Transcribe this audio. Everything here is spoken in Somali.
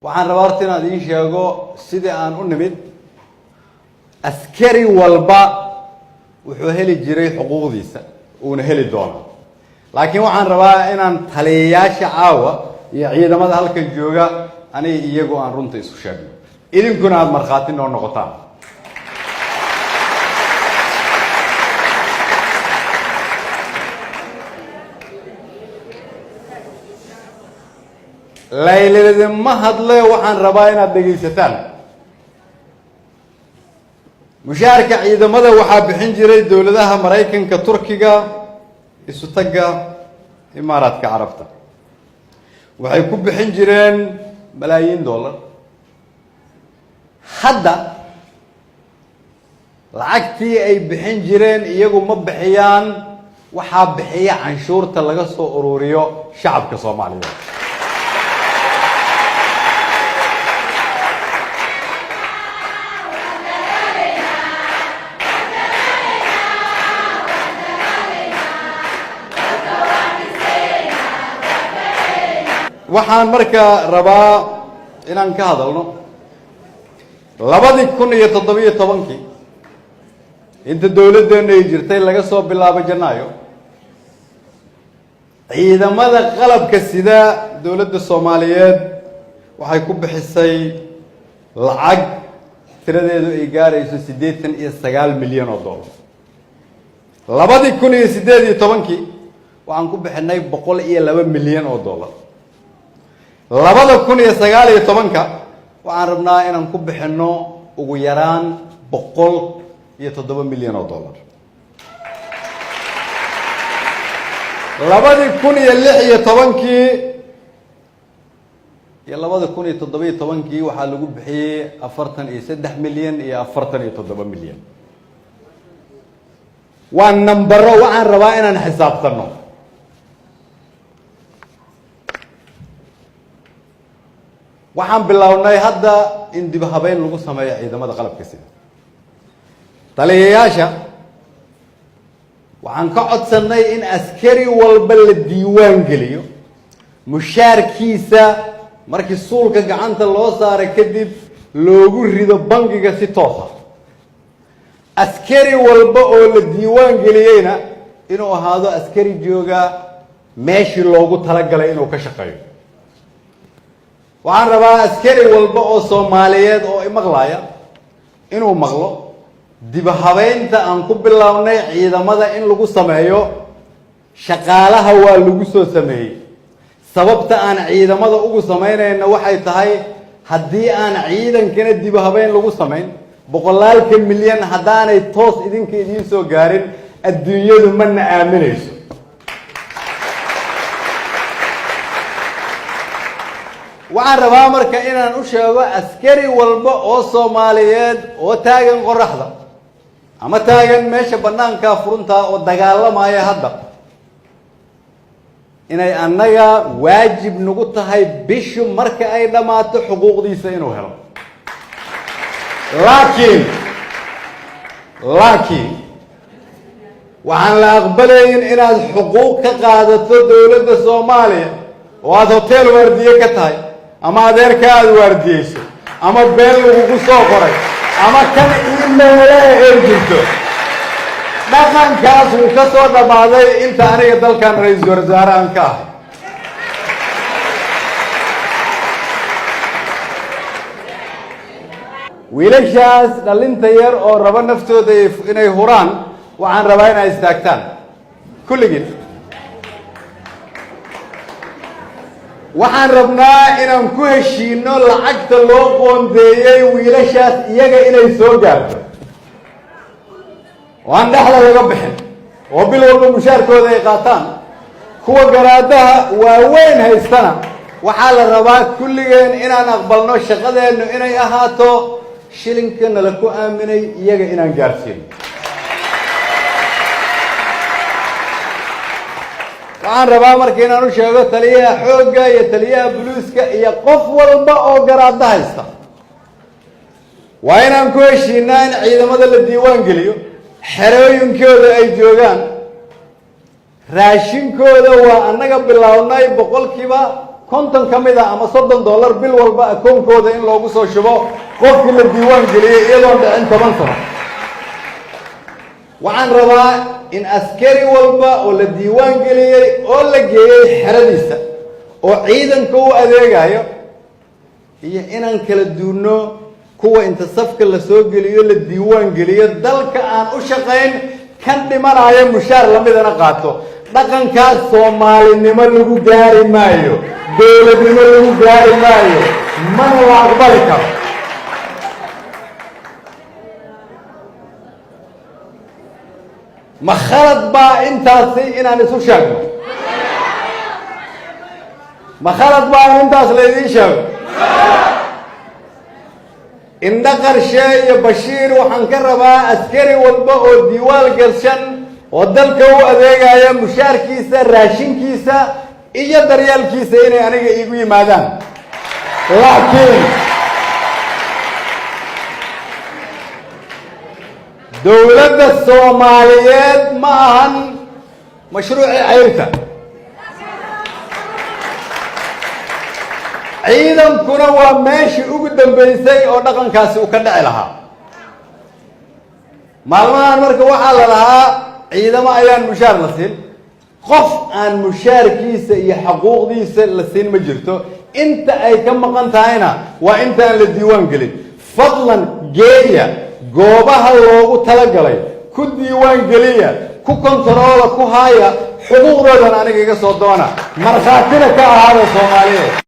Waxaan rabaa horta inaan idiin sheego sidii aan u nimid. Askari walba wuxuu heli jiray xuquuqdiisa, uuna heli doonaa, laakiin waxaan rabaa inaan taliyayaasha caawa iyo ciidamada halkan jooga, aniga iyagu aan runta isu sheegno, idinkuna aada markhaati noo noqotaan. Layladima hadle, waxaan rabaa inaad dhegaysataan. Mushaharka ciidamada waxaa bixin jiray dowladaha Maraykanka, Turkiga, Isutagga Imaaraadka Carabta. Waxay ku bixin jireen malaayiin dollar. Hadda lacagtii ay bixin jireen iyagu ma bixiyaan, waxaa bixiya canshuurta laga soo ururiyo shacabka Soomaaliyeed. Waxaan marka rabaa inaan ka hadalno 2017-kii, inta dowladdeenu ay jirtay, laga soo bilaabo Janaayo, ciidamada qalabka sida dowladda Soomaaliyeed waxay ku bixisay lacag tiradeedu ay gaarayso 89 milyan oo dollar. 2018-kii waxaan ku bixinay 102 milyan oo dollar. 2019-ka waxaan rabnaa inaan ku bixinno ugu yaraan 107 milyan oo dollar. 2016-kii iyo 2017-kii waxaa lagu bixiyey 43 milyan iyo 47 milyan. Waa nambaro. Waxaan rabaa inaan xisaabtano. Waxaan bilownay hadda in dib habeyn lagu sameeyo ciidamada qalabka sida. Taliyayaasha waxaan ka codsannay in askari walba la diiwaan geliyo, mushaarkiisa markii suulka gacanta loo saaray kadib loogu rido bangiga si toosa. Askari walba oo la diiwaan geliyeyna inuu ahaado askari jooga meeshii loogu talagalay inuu ka shaqeeyo. Waxaan rabaa askari walba oo Soomaaliyeed oo imaqlaya inuu maqlo dib habeynta aan ku bilownay ciidamada in lagu sameeyo. Shaqaalaha waa lagu soo sameeyey. Sababta aan ciidamada ugu samaynayna waxay tahay, haddii aan ciidankana dib habeyn lagu samayn, boqolaalka milyan haddaanay toos idinka idiin soo gaarin, adduunyadu mana aaminayso. Waxaan rabaa marka inaan u sheego askari walba oo Soomaaliyeed oo taagan qoraxda ama taagan meesha banaanka furunta oo dagaalamaya hadda, inay annaga waajib nagu tahay bishu marka ay dhammaato xuquuqdiisa inuu helo. Laakiin waxaan la aqbalayn inaad xuquuq ka qaadato dowladda Soomaaliya oo aada hotel waardiye ka tahay, ama adeerka aada waardiyeyso, ama been lagugu soo qoray, ama kan iimeele ay jirto. Dhaqankaas wuu ka soo dhammaaday inta aniga dalkan ra-iisul wasaare aan ka ahay. Wiilashaas dhalinta yar oo raba naftooda inay huraan, waxaan rabaa inay istaagtaan kulligiin. Waxaan rabnaa inaan ku heshiino lacagta loo qoondeeyey wiilashaas iyaga inay soo gaarto oo aan dhexda laga bixin, oo bil walba mushaarkooda ay qaataan. Kuwa garaadaha waaweyn haystana waxaa la rabaa kulligeen inaan aqbalno shaqadeennu inay ahaato shilinka nala ku aaminay iyaga inaan gaarsiino. Waxaan rabaa marka inaan u sheego taliyaha xoogga iyo taliyaha buluuska iyo qof walba oo garaadda haysta, waa inaan ku heshiinaa in ciidamada la diiwaan geliyo, xerooyinkooda ay joogaan, raashinkooda waa annaga bilownay 100%. 50 ka mid a ama $30 bil walba akoonkooda in loogu soo shubo qofkii la diiwaan geliyey, iyadoon dhicin 10 sano. Waxaan rabaa in askari walba oo la diiwaan geliyey oo la geeyey xeradiisa oo ciidanka u adeegayo, iyo inaan kala duunno kuwa inta safka la soo geliyo, la diiwaan geliyo, dalka aan u shaqayn, kan dhimanayo mushaar lamidana qaato. Dhaqankaas Soomaalinimo lagu gaari maayo, dowladnimo lagu gaari maayo, mana la aqbali karo. Ma khalad baa intaasi inaan isu sheegno? Ma khalad baa in intaas laydiin sheego? Indho Qarshe iyo Bashiir, waxaan ka rabaa askari walba oo diiwaan gashan oo dalka u adeegaya mushaarkiisa, raashinkiisa iyo daryeelkiisa inay aniga iigu yimaadaan. Laakiin dowladda Soomaaliyeed ma ahan mashruucii cayrta, ciidankuna waa meeshii ugu dambeysay oo dhaqankaasi uu ka dhici lahaa. Maalmahan marka waxaa la lahaa ciidamo ayaan mushaar la siin. Qof aan mushaarkiisa iyo xaquuqdiisa la siin ma jirto. Inta ay ka maqan tahayna waa intaan la diiwaan gelin. Fadlan geeya goobaha loogu talagalay, ku diiwaan geliya, ku kontaroola, ku haaya, xuquuqdoodan aniga iga soo doona, markhaatina ka ahaada Soomaaliyeed.